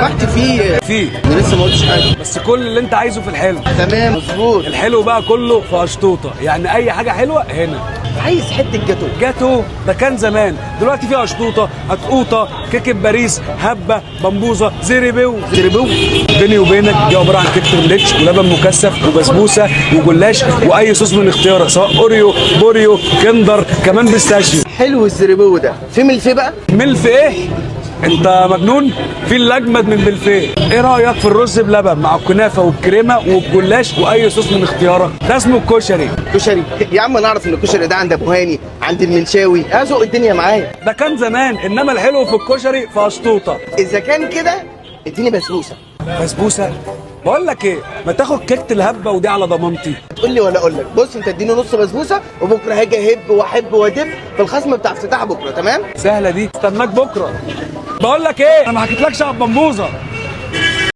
سمحت في في انا لسه ما قلتش حاجة. بس كل اللي انت عايزه في الحلو. تمام مظبوط. الحلو بقى كله في اشطوطه، يعني اي حاجة حلوة هنا. عايز حتة جاتو. جاتو ده كان زمان، دلوقتي في اشطوطه، قطقوطه، كيكة باريس، هبه، بمبوزه، زيريبو. زربو. بيني وبينك دي عبارة عن كيكة ريليتش ولبن مكثف وبسبوسه وجلاش واي صوص من اختيارك، سواء اوريو، بوريو، كندر، كمان pistachio. حلو الزربو ده. في ملفيه بقى؟ ملف ايه؟ انت مجنون؟ في اللي اجمد من ملفيه. ايه رايك في الرز بلبن مع الكنافه والكريمه والجلاش واي صوص من اختيارك؟ ده اسمه الكشري. كشري يا عم، انا اعرف ان الكشري ده عند ابو هاني، عند المنشاوي. ازق الدنيا معايا. ده كان زمان، انما الحلو في الكشري في اشطوطه. اذا كان كده اديني بسبوسه. بسبوسه؟ بقول لك ايه، ما تاخد كيكة الهبة ودي على ضمانتي. تقول لي ولا اقول لك؟ بص انت اديني نص بسبوسه وبكره هاجي اهب واحب وادب في الخصم بتاع افتتاح بكره. تمام؟ سهلة دي، استناك بكره. بقول لك ايه، انا ما حكيتلكش على البمبوزه.